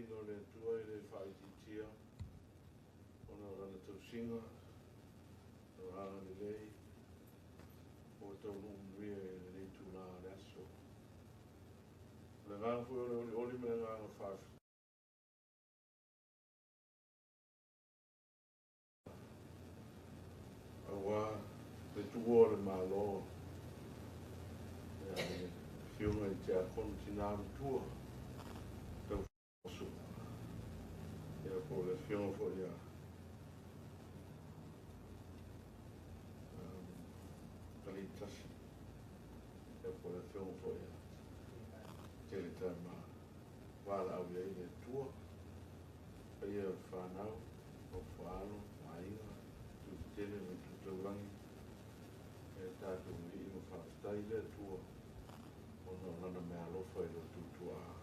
Viiga o le Atua e le faaitiitia ona o Lana tausiga, Lona agalelei ua taunuu manuia i lenei itula o le aso. O le agaga foi o le olioli ma le agaga faafetai aua le tuua o le Malo e le Afioga i le Tiakono Tina Matua Taufaasu'u, ia po o le Afioga foi ia Kalitasi, ia po o le Afioga foi ia Teletaima valaau i ai le Atua. Paia o le fanau, nofo a alo ma aiga, itu tetele ma itu taulagi, ia tatou vivii ma faafetai i le Atua ona o Lana meaalofa i lo outou tuaa.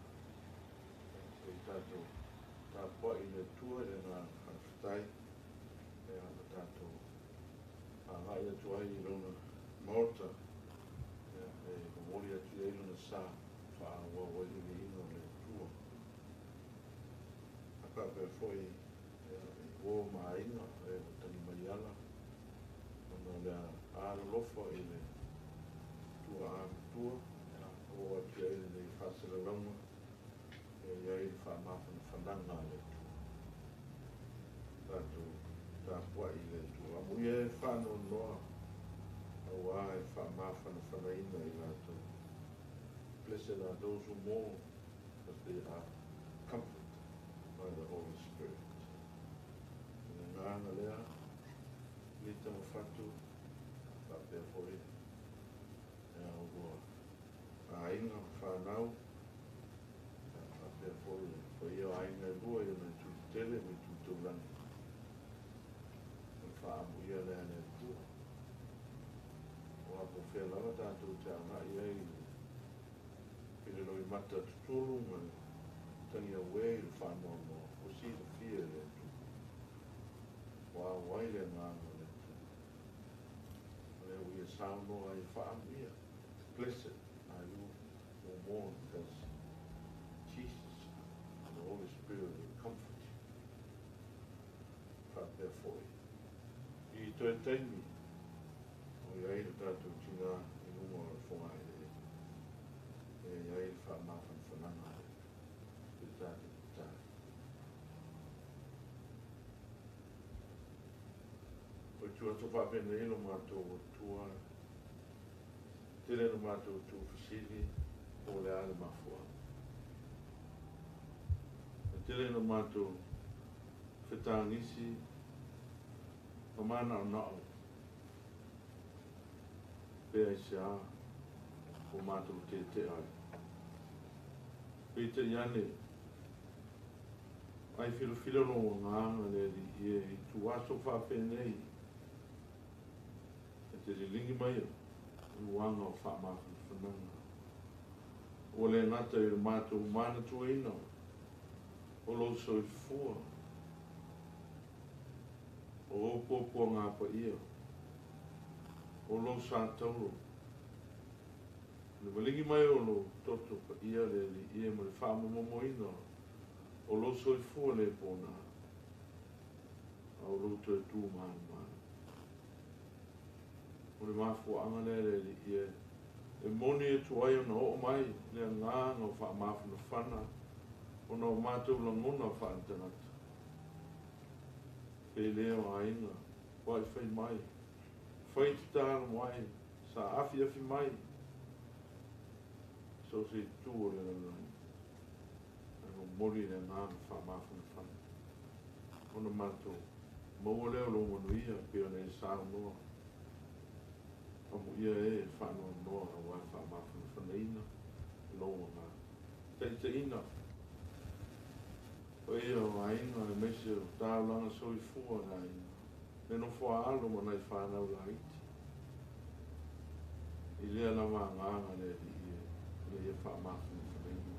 Se i tatou tapuai i le Atua i le agaga faafetai, ia ma tatou agai atu ai i Lona Maota e momoli atu i ai Lona sa faaauau ai le viiga o le Atua. E faapea foi i uo ma aiga e ua tali mai ala ona o le alolofa i le tuaa matua, ua oo atu i ai lenei faasalalauga e i ai le faamafanafanaga a le Atua. Tatou tapuai i le Atua. Amuia e faanoanoa aua e faamafanafanaina i latou. Blessed are those who mourn, because they are comforted by the Holy Spirit. I le agaga lea, Lita ma Fatu, faapea foi ua aiga ma fanau, faapea foi le paia o aiga e lua i ona itu tetele ma itu taulagi. O le faaamuia lea a le Atua. Aua po o fea lava tatou te agai ai i le loimata tutulu ma le tagi auē i le faanoanoa, ua silafia e le Atua. Ua auai le agaga o le Atua. O lea ua ia saunoa ai e faaamuia. Blessed are you who mourn, because Jesus and the Holy Spirit will comfort you. Faapea foi i toe taimi o i ai le tatou tina i luga o le fogaeleele e i ai le faamafanafanaga a le Atua i le tatou tatalo. O itu aso faapenei lo matou Atua, tele na matou tuufesili po o le a le mafuaaga. E tele na matou fetagisi ma manaonao pe aisea ua matou tetea ai. Peitai ane, ai filofilo lou agaga le Alii e i ituaso faapenei e te liligi maia i uaga o faamafanafanaga. Ua le gata i le matou manatuaina o lou soifua, o ou puapuaga paia, o lou sa tauro, le maligi mai o lou toto paia le Alii e ma le faamomomoina o lou soifua le pona, a o lou toe tu malumalu. O le mafuaaga lea le Alii e, e moni atu ai ona oo mai le agaga o faamafanafana ona o matou lagona faaletagata. Pe le o aiga, ua fai mai, fai tatalo mai, sa afiafi mai, so se itu o le lalolagi. Ae momoli le agaga faamafanafana. Ona matou maua lea o lou manuia pei ona e saunoa. Amuia e faanoanoa aua e faamafanafanaina lou agaga. Taitaiina paia o aiga aemaise o taulaga soifua le aiga. Le nofo a alo ma nai fanau laiti. I lea lava agaga le Alii e, ina ia faamafanafanaina.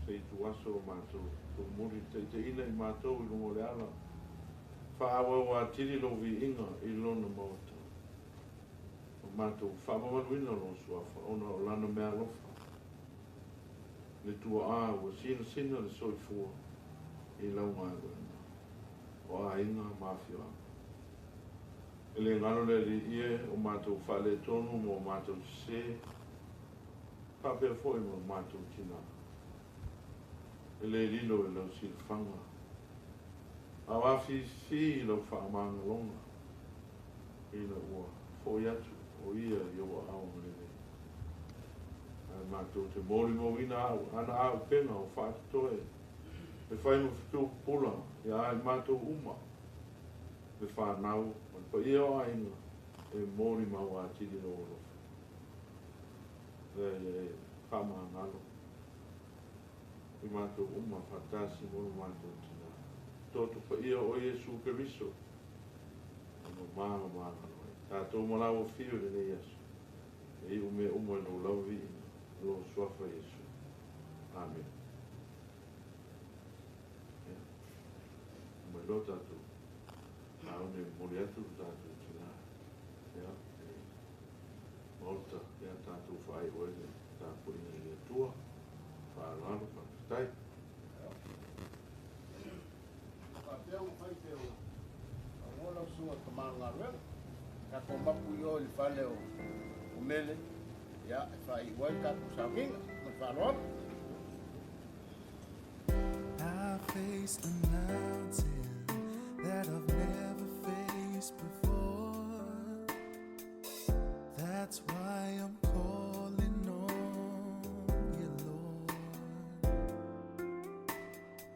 Se ituaso o matou tumuli taitaiina i matou i luga o le ala. Faaauau atili lou viiga i lona maota. O matou faamamaluina lou suafa ona o lana meaalofa. Le tuaa ua sinasina le soifua i lau galuega, o aiga ma afioaga. E le galo le Alii e, o matou faaletonu ma o matou sesē, faapea foi ma o matou tinā. E le lilo i lau silafaga, a o afifi i lau faamagaloga, ina ua foi atu o ia i ou aao agalelei. Ae matou te molimauina ana auupega o faatotoe e fai ma fetu pupula ia i matou uma, le fanau ma le paia o aiga e molimau atili lou alofa. Lea ia e faamagalo i matou uma faatasi ma lo matou tinā. Toto paia o Iesu Keriso, e mama ma magalo ai. Tatou ma lau afio i lenei aso, e iu mea uma i lou lava viiga, i lou suafa Iesu. Amene. Ia, mai loa tatou sauni e momoli atu le tatou tinā. Ia, e Maota, ia tatou faaiu ai le tapuaiga i le Atua. Faaaloalo, faafetai. Faapea ua fai pe o auola lau susuga i le tama o le galuega. Tatou mapu i o i le fale o Mele, ia, e faaiu ai le tatou sauniga. Ma le faaaloalo. I faced a mountain that I've never faced before. That's why I'm calling on you, Lord.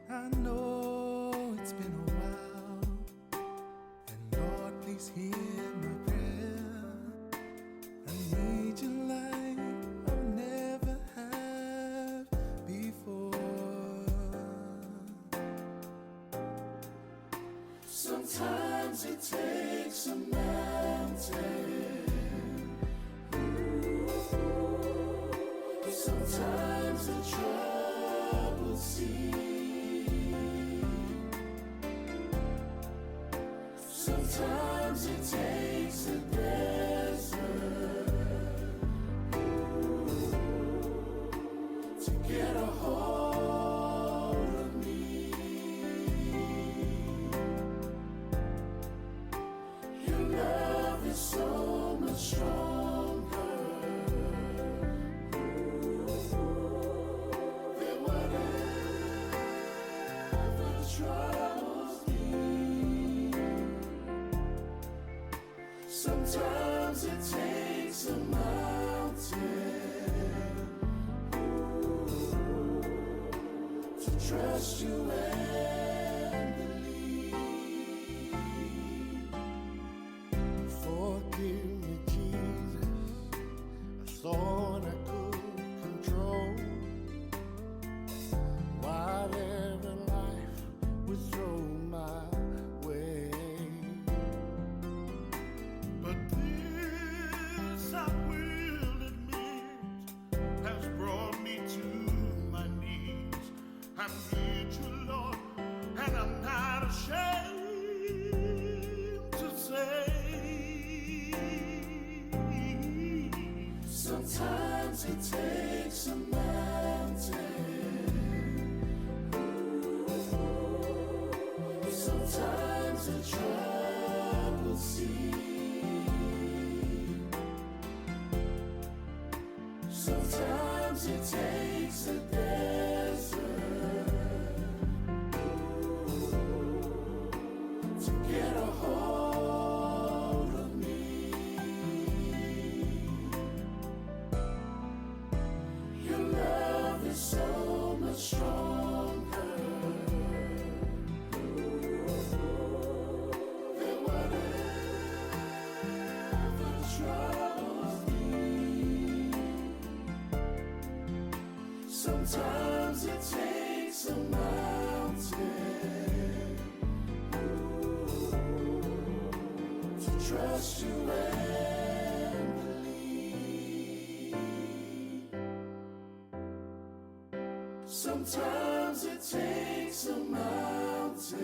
I know it's been a while, and Lord, please hear my prayer. I need you like I've never had before. Sometimes it takes a mountain. Sometimes a troubled sea. Sometimes it takes a desert to get a hold of me. Your love is so much stronger than whatever troubles me. Sometimes it takes a mountain to trust you and believe. Forgive me, Jesus. I thought I could control whatever life would throw my way. But this, I will admit, has brought me to my knees. I need you, Lord, and I'm not ashamed to say. Sometimes it takes a mountain. Sometimes a troubled sea. Sometimes it takes a desert to get a hold of me. Your love is so much stronger than whatever troubles me. Sometimes it takes a mountain to trust you and believe. Sometimes it takes a mountain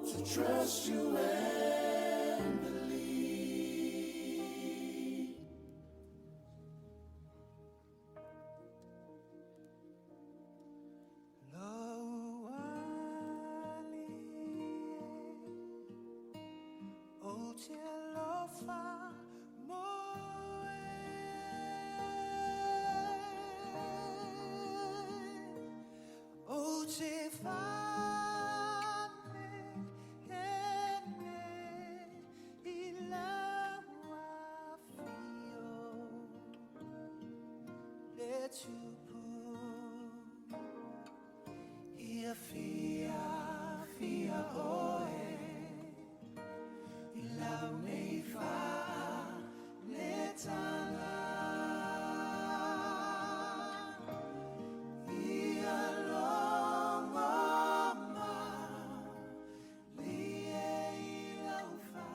to trust you and believe. te alofa moe. O te whane ene i lau afio le tupu ia fia fia oe i lau nei wha le tanga. Ia longo ma li e i lau wha.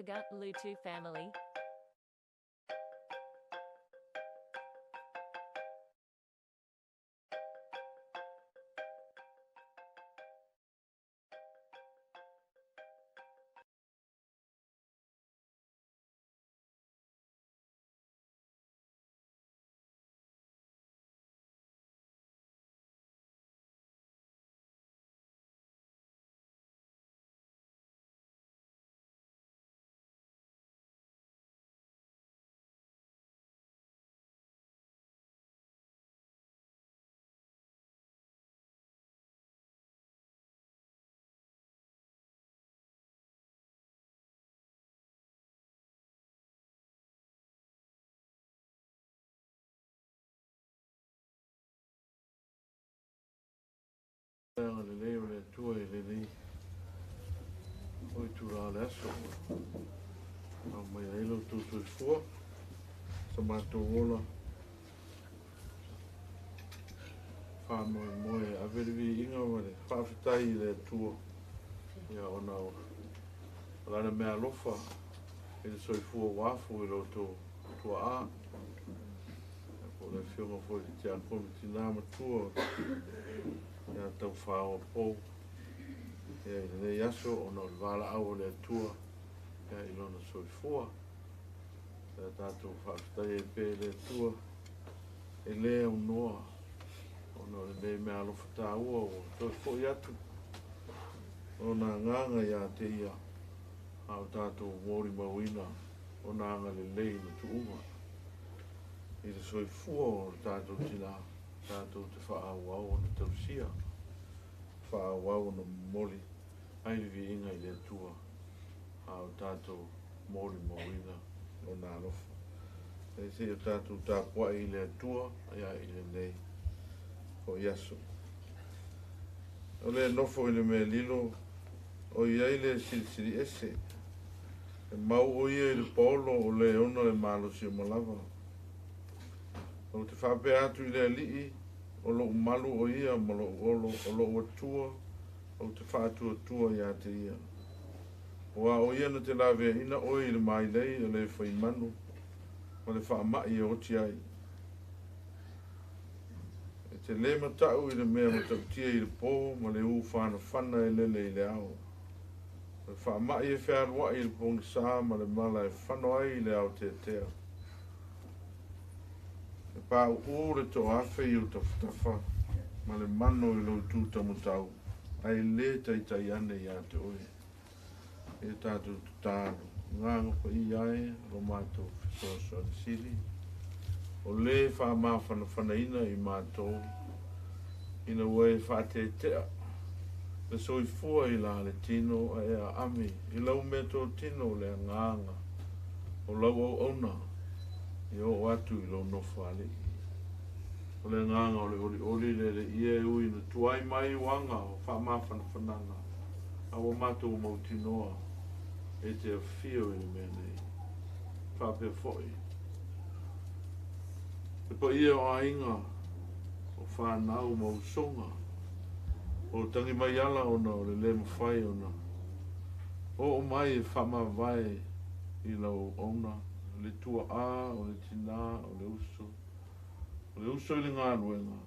Faleafaga Lutu family. Le agalelei o le Atua i lenei o itula o le aso ua aumai ai lo outou soifua, sa matou ola faamoemoe e ave le viiga ma le faafetai i le Atua, ia ona o lana meaalofa i le soifua ua afu i lo outou tuaa, po o le afioga foi i le Tiakono Tina Matua ia Taufao Pou, ia i lenei aso ona o le valaau a le Atua ia i lona soifua. Ia tatou faafetai ai pea i le Atua e le aunoa ona o lenei meaalofa taua ua toe foi atu lona agaga ia te ia, a o tatou molimauina ona agalelei i le tuuga i le soifua o le tatou tina, tatou te faaauau ona tausia, faaauau ona momoli ai le viiga i le Atua, a o tatou molimauina lona alofa. E se i o tatou tapuai i le Atua ia i lenei foi aso. O le nofo i le mea lilo, o i ai le silisili ese, e mau o ia i le paolo o le ona le malosi o malava. Ou te faapea atu i le Alii, o lou malu o ia ma lou olo, o lou Atua, ou te faatuatua ia te ia. Aua o ia na te laveaina oe i le mailei o le faimanu ma le faamai e oti ai. E te le matau i le mea matautia i le po ma le u whanawhana e lele i le ao. O le faamai e fealuai i le pogisa ma le mala e fano ai i le ao teatea. E pāuu le toafe i o tafatafa ma le mano i lou tūtamutau, ae le taitai ane ia te oe. E tātou tatalo, ngānga pa i ai, lo mātou fesoasoani sili. O le whaamawhanawhanaina i mātou, ina ua e whaatetea, le soifua i la le tino a e a ami, i lau mea tō tino le angānga, o lau au auna, i o atu i lau nofo alii. O le ngānga o le oli oli le le ia e ui na tuai mai uanga o whaamawhanawhananga, a ua mātou mautinoa e te awhio i le mea nei. Whaapea foi. Te pa ia o ainga o whānau ma usonga, o tangi mai ala ona o le le mawhai ona, o o mai e whamawai i lau ona, le tua a, o le tina, o le uso i le ngāluenga,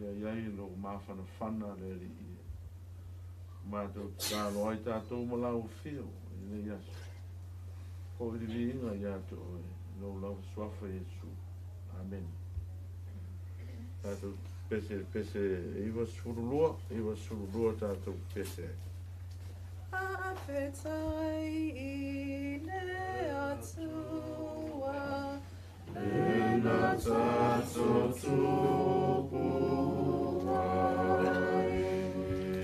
ia iai lo mawhanawhana le ri ia. Mātou tālo ai tātou malau whio i nei aso. Ko i viinga ia te oe, lau lau swafa Yesu. Amen. Tātou pese, pese, iwa surulua tātou pese. Faafetai i le Atua, lena tātou tupu ai,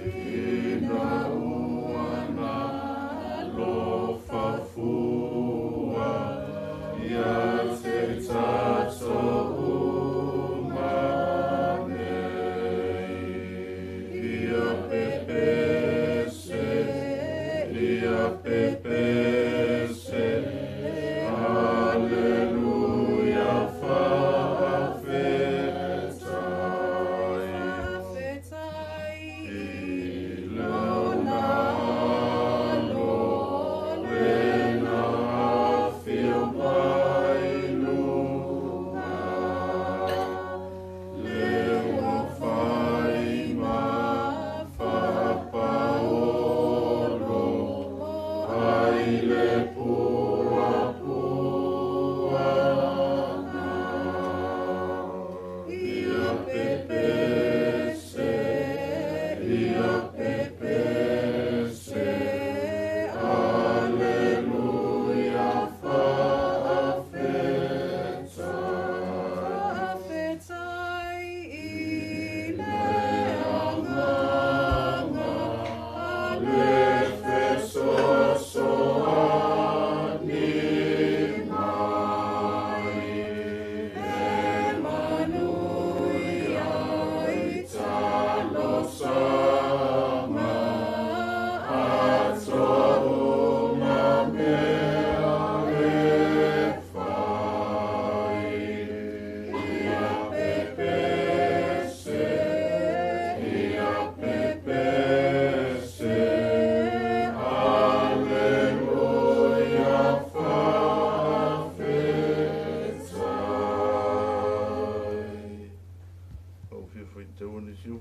ina uana alofa fua, ia te tātou uma nei. Ia pepese, ia pepese, Alleluia, faafetai.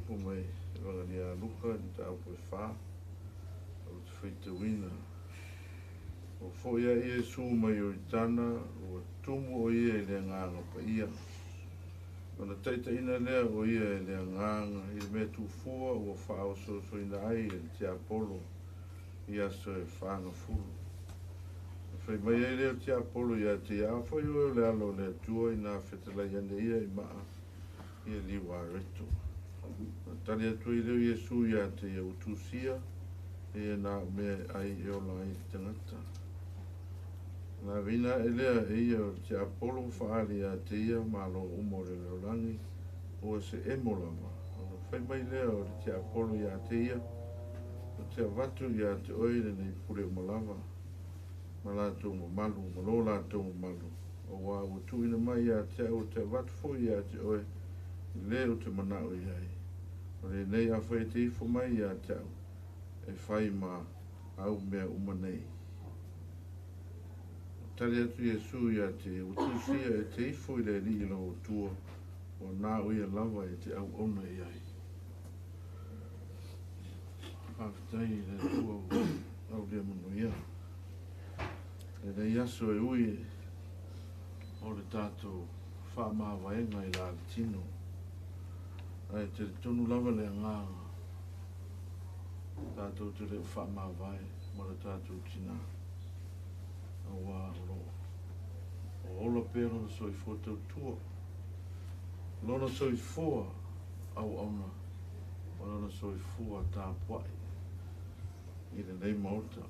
mataupu mai Evagalia a Luka i mataupu e 4 ou te faitauina. Ua foi ae Iesu mai Ioritana, ua tumu o ia i le Agaga Paia. Ona taitaiina lea o ia e le Agaga i le mea tufua ua faaosoosoina ai e le tiapolo i aso e fagafulu. Na fai mai ai lea o le tiapolo ia te ia, Afai oe o le Alo o le Atua, ina fetalai ane ia i maa ia liuareto. Na tali atu ai lea o Iesu ia te ia, Ua tusia e na o mea e ai e ola ai le tagata. Na aveina ae lea e ia o le tiapolo ma faaali ia te ia malo uma o le lalolagi, ua se emo lava. Ona fai mai lea o le tiapolo ia te ia, Ou te avatu ia te oe lenei pule uma lava, ma latou mamalu, ma lo latou mamalu, auā ua tuuina mai ia te au, ou te avatu foi ia te oe i le ou te manao i ai. O lenei, afai e te ifo mai ia te au, e fai ma au mea uma nei. Ua tali atu Iesu ia te ia, Ua tusia e te ifo i le Alii i lou Atua, ua na o ia lava e te auauna i ai. Faafetai i le Atua ua aulia manuia lenei aso e ui o le tatou faamavaega i la le tino, ae talitonu lava le agaga tatou te le o faamavae ma le tatou tinā, auā o lo o ola pea lona soifua tautua, lona soifua auauna ma lona soifua tapuai i lenei Maota,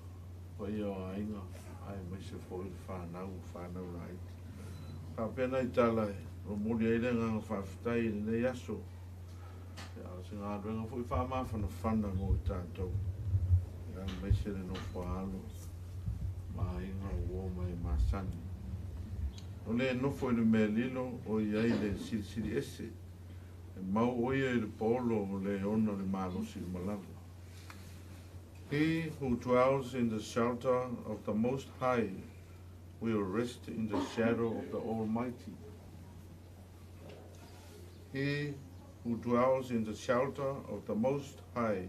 paia o aiga aemaise foi le fanau, fanau laiti. Faapea nai tala e momoli ai le agaga faafetai i lenei aso. Ia, o se galuega foi faamafanafana mo i tatou, aemaise le nofo a alo ma aiga o uo ma e masani. O le nofo i le mea lilo o i ai le silisili ese, e mau o ia i le paolo o le ona le malosi uma lava. He who dwells in the shelter of the Most High will rest in the shadow of the Almighty. He who dwells in the shelter of the Most High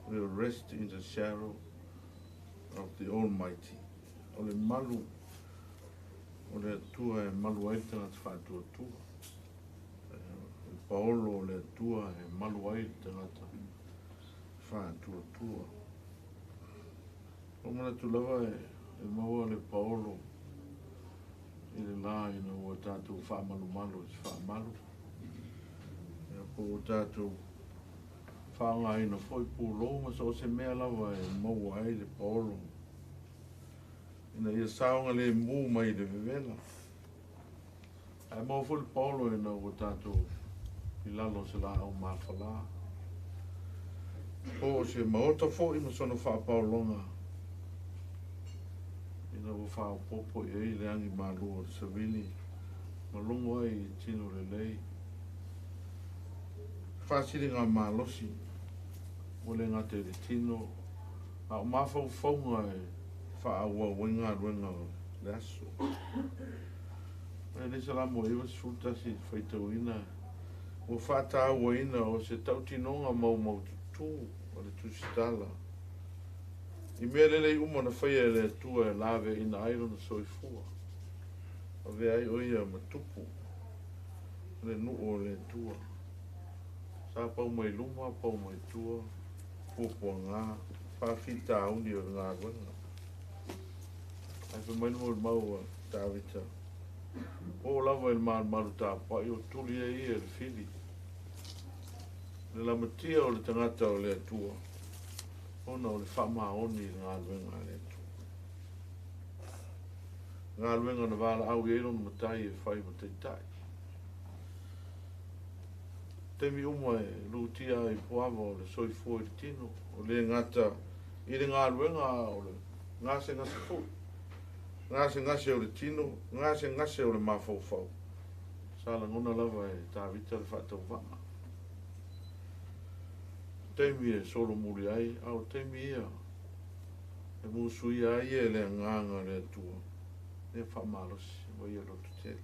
will rest in the shadow of the Almighty. O le malu o le Atua e malu ai le tagata faatuatua. O le paolo o le Atua e malu ai le tagata faatuatua. O manatu lava e maua le paolo i le la ina ua tatou faamalumalu i se faamalu. Ia, po ua tatou faaaogaina foi pulou ma so o se mea lava e maua ai le paolo ina ia saogalemu mai le vevela. Ae maua foi le paolo ina ua tatou i lalo o se laau mafala, po o se maota foi ma sona faapaologa ina ua faaopoopo i ai le agi malu o le savili ma logo ai i tino lelei. Faasiligamalosi ua le gata i le tino, a o mafaufauga e faaauau ai galuega o le aso. O lenei Salamo e 91 i le faitauina ua faatauaina o se tautinoga maumaututu o le tusitala i mea lelei uma na faia e le Atua e laveaiina ai lona soifua, avea ai o ia ma tupu o le nuu o le Atua. Sa pau mai luma, pau mai tua, puapuaga, faafitauli o le galuega. Ae fai mai le molimau a Tavita, ua oo lava i le malumalu tapuai o tuli ai ia i le fili. Le lamatia o le tagata o le Atua, ona o le faamaoni i le galuega a le Atua. Galuega na valaau i ai lona matai e fai ma taitai. Taimi uma e lutia ai puava o le soifua i le tino, o le gata i le galuega a o le gasegase foi. Gasegase o le tino, gasegase o le mafaufau. Sa lagona lava e Tavita le faatauvaa. Taimi e solomuli ai, a o taimi ia e musuia ai ia e le agaga o le Atua, ia faamalosi ma ia lototele.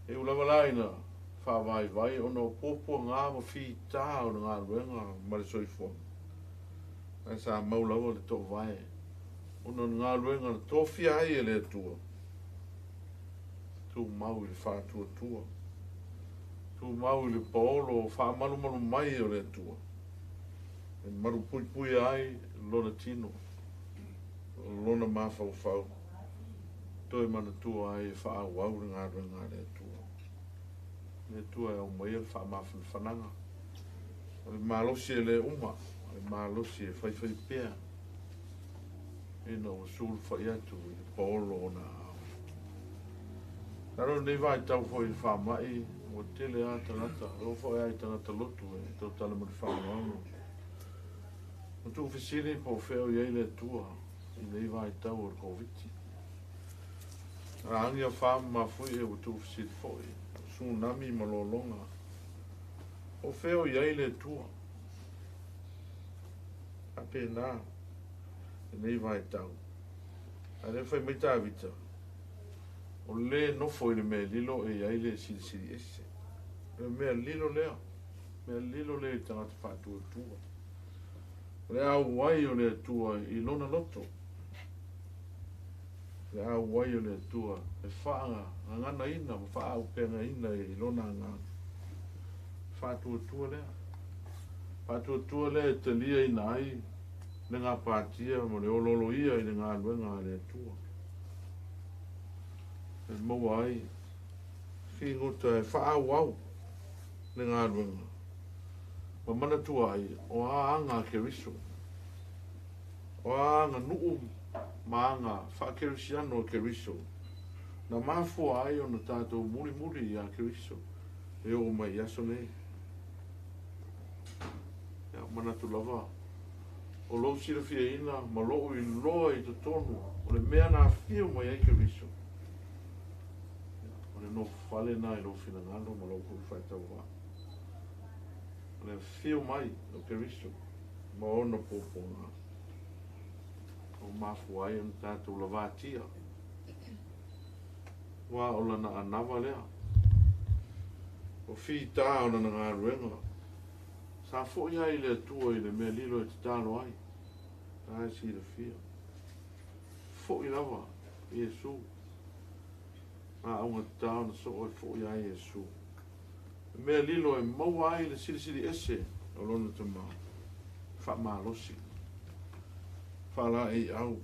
E ui lava la ina Faavaivai ona o puapuaga ma fita o le galuega ma le soifuaga, ae sa mau lava le toovae ona o le galuega na tofia ai e le Atua, tumau i le faatuatua, tumau i le paolo faamalumalu mai o le Atua, e malupuipuia ai lona tino, lona mafaufau, toe manatua ai e faaauau le galuega a le Atua. Le Atua e aumaia le faamafanafanaga, o le malosi e le uma, o le malosi e faifaipea, ina ua sulufai atu i le paolo o ona aao. Masalo lenei vaitau foi i le faamai, ua tele lava tagata, e oo foi lava i tagata lotu e tautala ma le faaaloalo, ua tuufesili po o fea o i ai le Atua i lenei vaitau o le Koviti. A agi afa ma mafuie ua tuufesili foi, tsunami ma lologa, po o fea o i ai le Atua. Faapena lenei vaitau. A o lea fai mai Tavita, o le nofo i le mea lilo e i ai le Silisili Ese. O le mea lilo lea, mea lilo lea i tagata faatuatua. O le auai o le Atua i lona loto. Le auai o le Atua e faagaganaina ma faaaupegaina i lona agaga. Faatuatua lea. Faatuatua lea e taliaina ai le gapatia ma le olooloia i le galuega a le Atua. E maua ai figota e faaauau le galuega ma manatua ai o a aga a Keriso, o a aganuu ma aga faakerisiano a Keriso na mafua ai ona tatou mulimuli ia Keriso e oo mai i aso nei. Ia, manatu lava o lou silafiaina ma lou iloa i totonu o le mea na afio mai ai Keriso, o le nofofale lena i lou finagalo ma lou foi faatauvaa. O le afio mai o Keriso ma ona puapuaga ua mafua ai ona tatou lavatia, aua o lana anava lea, o fita o lana galuega. Sa foi ai le Atua i le mea lilo e tatalo ai, la e silafia. Foi lava Iesu, a augatata ona soo e foi ai Iesu. Le mea lilo e maua ai le Silisili Ese o lona Tama, faamalosi, faalaeiau,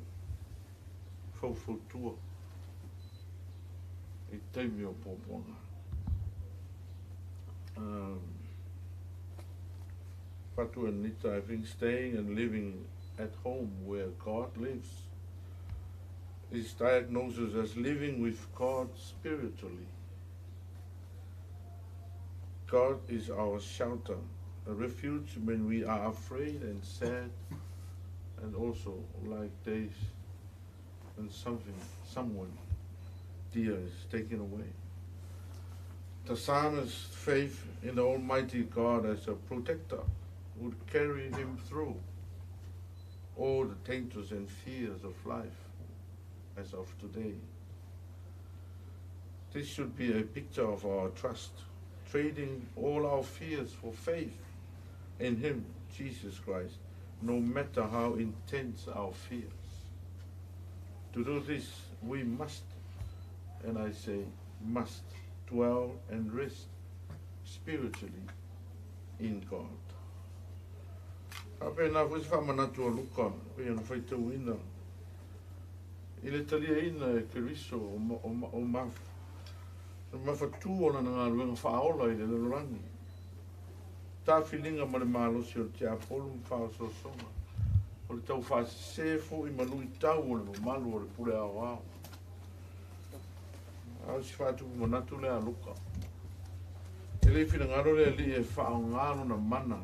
faufautua i taimi o puapuaga. Fatu and Nita, I think staying and living at home where God lives is diagnosed as living with God spiritually. God is our shelter, a refuge when we are afraid and sad, and also like days when something, someone dear is taken away. The psalmist's faith in the Almighty God as a protector would carry him through all the dangers and fears of life as of today. This should be a picture of our trust, trading all our fears for faith in Him, Jesus Christ, no matter how intense our fears. To do this, we must, and I say must, dwell and rest spiritually in God. Faapena foi se faamanatu a Luka pei ona faitauina i le taliaina e Keriso o mafatu o lana galuega faaola i le lalolagi, tafiliga ma le malosi o le tiapolo ma faaosoosoga, o le taufaasese foi ma luitau o le mamalu o le pule aoao. A o si faatupu manatu lea a Luka. E le i finagalo le Alii e faaaoga lona mana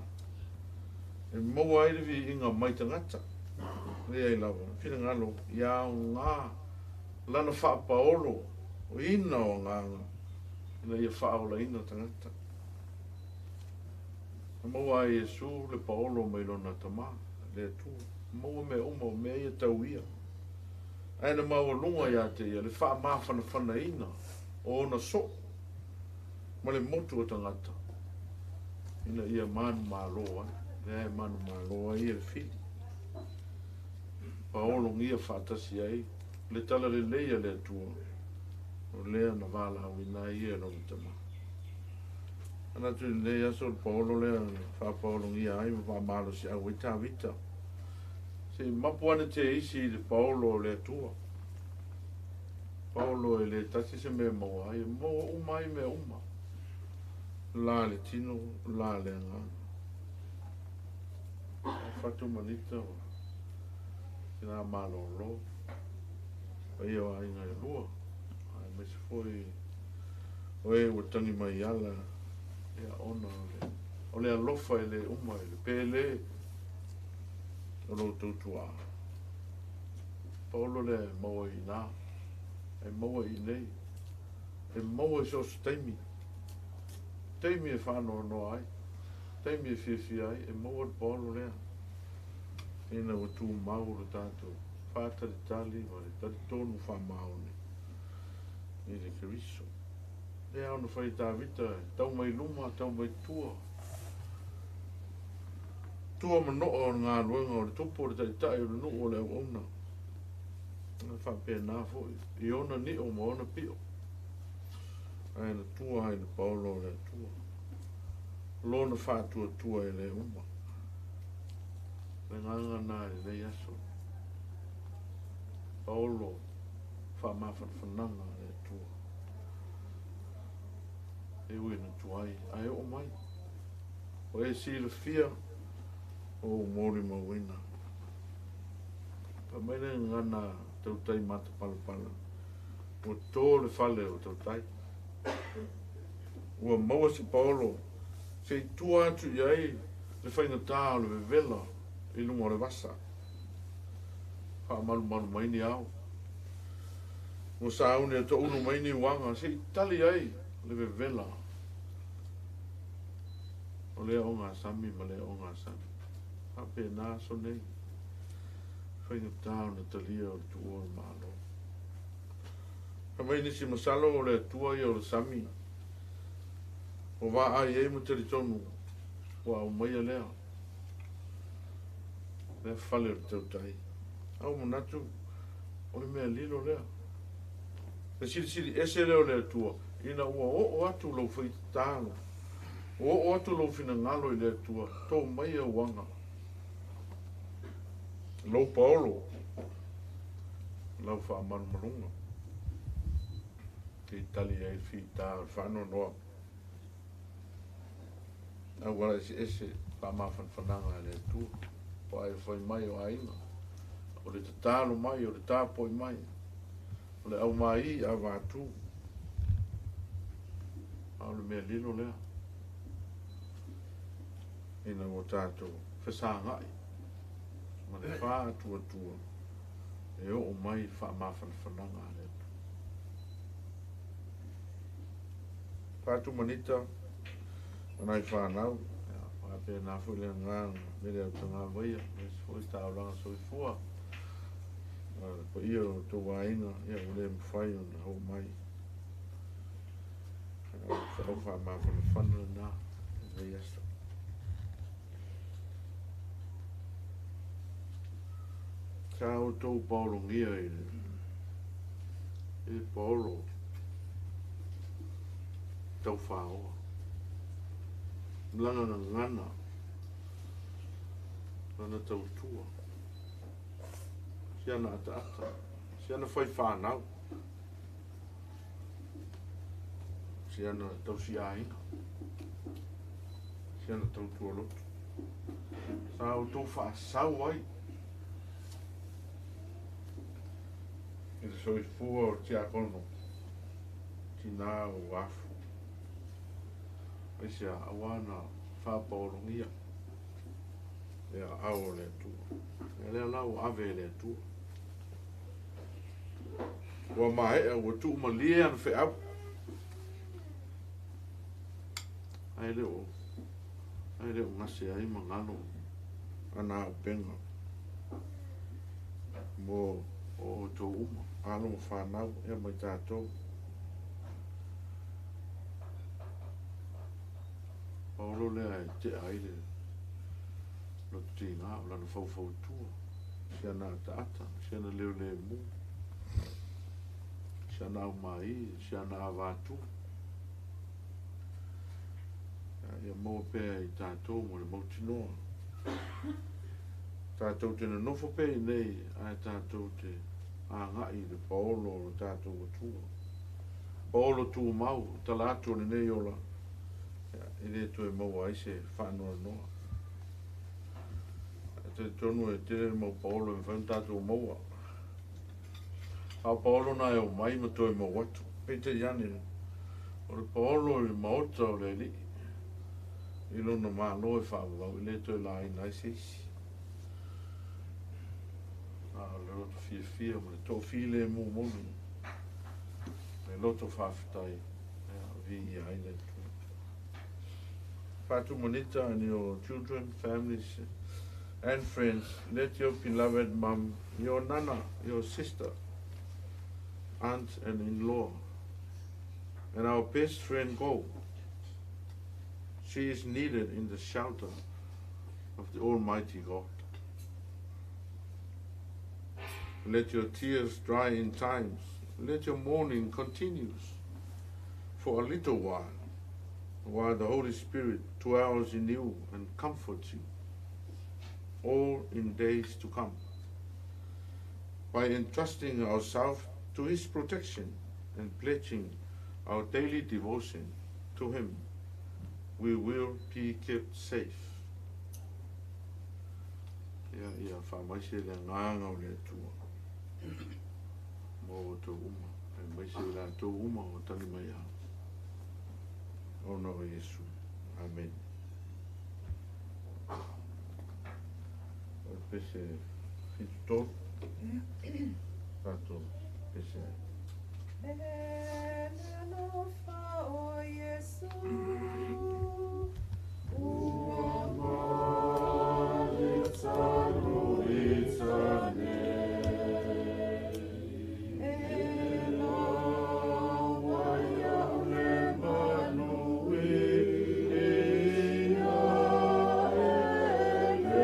e maua ai le viiga mai tagata. Leai lava, finagalo ia aoga lana faapaolo o ina o agaga ina ia faaolaina tagata. Na maua ai Iesu le paolo mai lona Tama, le Atua. Maua mea uma o mea ia tau ia. Ae na maualuga ia te ia le faamafanafanaina o ona soo. ma le motu o tagata ina ia manumalo ai, lea e manumalo ai e le fili. Paologia faatasi ai le talalelei a le Atua, o lea na valaauina ai ia e lona Tama. Manatu i lenei aso o le paolo lea na faapaologia ai ma faamalosiau ai Tavita. Se i mapu ane te isi i le paolo o le Atua. Paolo e le tasi se mea e maua ai, e maua uma ai mea uma. La le tino, la le agaga. Fatu manita o tina malolo. Paia o aiga e lua. Aemaise foi o e ua tagi mai ala ia ona o le alofa e le uma i le pele o lo outou tuaa. Paolo lea e maua i ina, e maua i inei, e maua i so o se taimi, taimi e faanoanoa ai, taimi e fiafia ai, e maua le paolo lea. Ina ua tumau le tatou faatalitali ma le talitonu faamaoni i le Keriso. Lea ona fai Tavita, tau mai luma, tau mai tua. Tua manoa o le galuega o le tupu, o le taitai, o le nuu, o le auauna. Na faapena foi i ona nio ma ona pio. Ae na tua ai le paolo o le Atua. Lona faatuatua e le uma. Le agaga na i lenei aso. Paolo faamafanafanaga a le Atua. E ui na tuai, ae oo mai. O e silafia o ou molimauina. Fai mai le gagana tautai matapalapala, ua to le fale o tautai. Ua maua se paolo se i tua atu i ai le faigata o le vevela i luga o le vasa. Faamalumalu mai ni ao. Ua sauni e toulu mai ni uaga se i tali ai le vevela o lea ogasami ma lea ogasami. Faapena aso nei, faigata ona talia o le tuua o le Malo. Fai mai nisi masalo o le Atua ia o le sami, o vaai ai ma talitonu ua aumaia lea, lea fale o le tautai. Ae ua manatu o le mea lilo lea. Le silisili ese lea o le Atua, ina ua oo atu lou faitatalo, ua oo atu lou finagalo i le Atua, to mai au aga, lou paolo, lau faamalumaluga, te tali ai le fita o le faanoanoa. Auala eseese faamafanafanaga a le Atua, o ai fai mai o aiga, o le tatalo mai, o le tapoi mai, o le aumai a vatu. A o le mea lilo lea, ina ua tatou fesagai ma le faatuatua e oo mai le faamafanafanaga a le Atua. Fatumanita ma nai fanau, faapena foi le agaga me le autagavaia, aemaise foi taulaga soifua. Le paia o outou aiga, ia ua le mafai ona oo mai. O le feau faamafanafana lena i lenei aso. Sa outou paologia i le paolo taufaoa, lana gagana, lana tautua, si ana ataata, si ana faifanau, si ana tausiaiga, si ana tautua lotu. Sa outou faasau ai i le soifua o le tiakono, tina o afu. Aisea, aua na faapaologia le aao o le Atua. Ia lea la ua ave e le Atua. Ua maea, ua tuumalie ana feau. Ae le o gase ai magalo ana auupega mo o outou uma, alo ma fanau, ia mai tatou. faatea ai le loto tiga, o lana faufautua, si ana ataata, si ana leolemu, si ana aumai, si ana avatu. Ia maua pea i tatou ma le mautinoa. Tatou te nonofo pea i nei, ae tatou te agai i le paolo o le tatou Atua. Paolo tumau, tala atu o lenei ola, e le toe maua ai se faanoanoa. E talitonu e tele le mau paolo e mafai ona tatou maua. A o paolo na e omai ma toe mau atu. Peitai ane, o le paolo i le maota o le Alii, i lona Malo e faavavau, e le toe laina ai se isi. A o le loto fiafia ma le toafilemu moni, le loto faafetai, viia ai le Atua. Fatu Monita and your children, families, and friends, let your beloved mum, your nana, your sister, aunt and in-law, and our best friend go. She is needed in the shelter of the Almighty God. Let your tears dry in times. Let your mourning continues for a little while, while the Holy Spirit dwells in you and comforts you, all in days to come. By entrusting ourselves to His protection and pledging our daily devotion to Him, we will be kept safe. Ia, ia faamaise le agaga o le Atua mo outou uma, aemaise i latou uma ua tali mai au, ona o Iesu. Amene. O le pese 73, tatou pese ai. E le alofa o Iesu ua E lawa iaʻu le manuia e le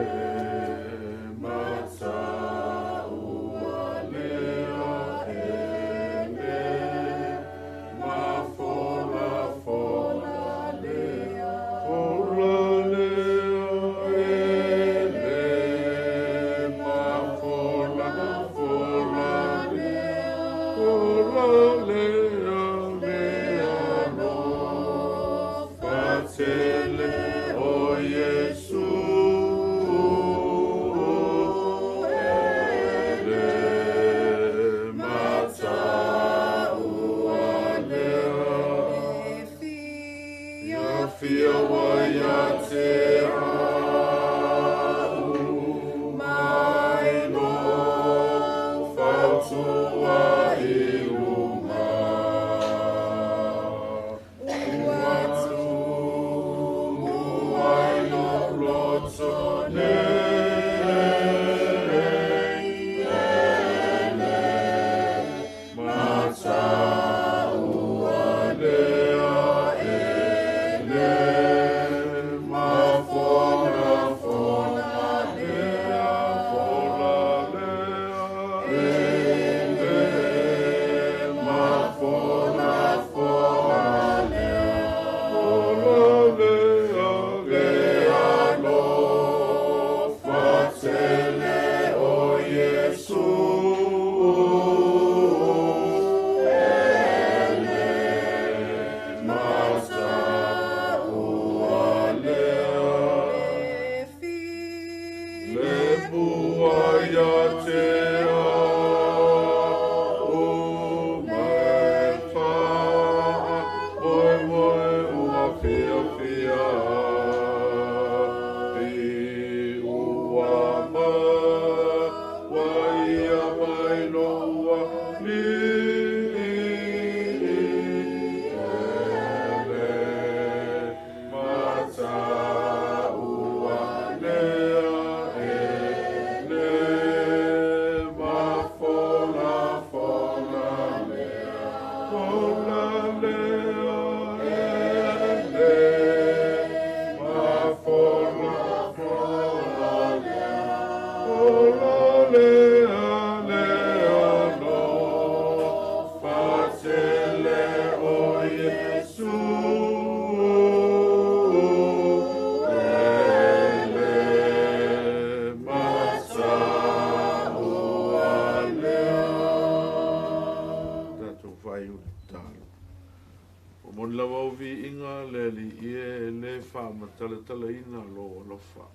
Momoli lava au viiga le Alii e, e lē faamatalatalaina lou alofa.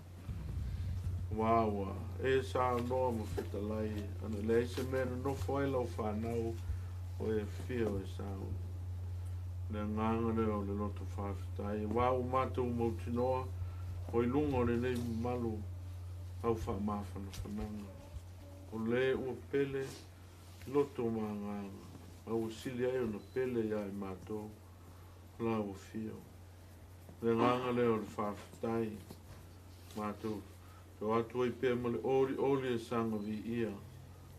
Aua ua e saunoa ma fetalai, ana leai se mea e nonofo ai lau fanau o e afio e sauni. O le agaga lea o le loto faafetai, aua ua matou mautinoa o i luga o lenei mamalu au faamafanafanaga. O le ua pele loto ma agaga, a ua sili ai ona pele iā i matou lau afio. O le agaga lea o le faafetai, matou te o atu ai pea ma le olioli e saga viia,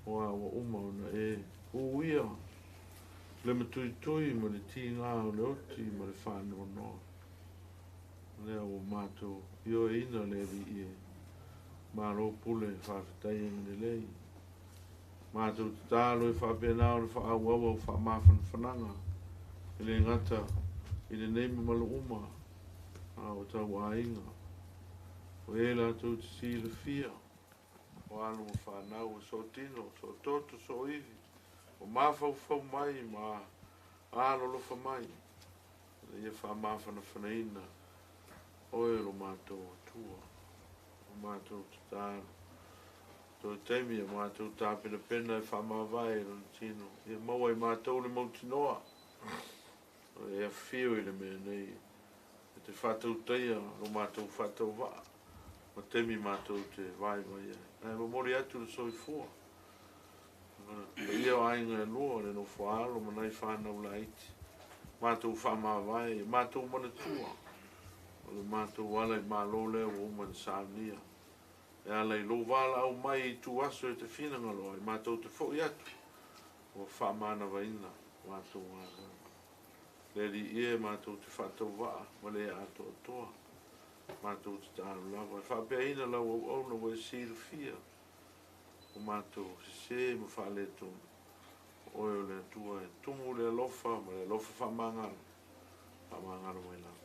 aua ua uma ona e uia le matuitui ma le tigā o le oti ma le faanoanoa. O lea ua matou ioeina le Alii e, malo pule faafetai e lelei. Matou tatalo e faapena ona faaauau au faamafanafanaga e le gata i lenei mamalu uma a o tauaiga. O e latou te silafia, o alo ma fanau e sootino, soototo, sooivi, o mafaufau mai ma alolofa mai, ina ia faamafanafanaina oe o lo matou Atua, o matou tatalo. Toe taimi a matou tapenapena e faamavae i lona tino, ia maua i matou le mautinoa, o e afio i le mea nei, e te faatautaia lo matou faatauvaa, ma taimi matou te vaivai ai. Ae momoli atu le soifua, paia o aiga e lua, le nofo a alo ma nai fanau laiti, matou faamavae, matou manatua, o le matou ala i malo lea ua uma ona saunia. E ala i lou valaau mai i ituaso e te finagalo ai, matou te foi atu, ua faamanavaina matou galuega. Le Alii e, matou te faatauvaa ma le atoatoa, matou te tatalo lava e faapeaina lau auauna ua e silafia o matou sesē ma faaletonu. O oe o le Atua e tumu le alofa ma le alofa faamagalo, faamagalo mai lava.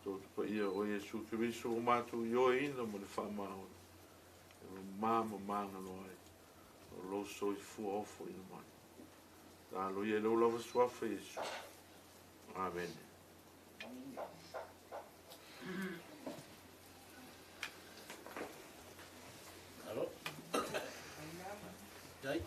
Tou te paia o Iesu Keriso ua matou ioeina ma le faamaoni, e mama ma magalo ai o lou soifua ofoina mai. Talo ia i lou lava suafa Iesu. Amene. Alo. Dai.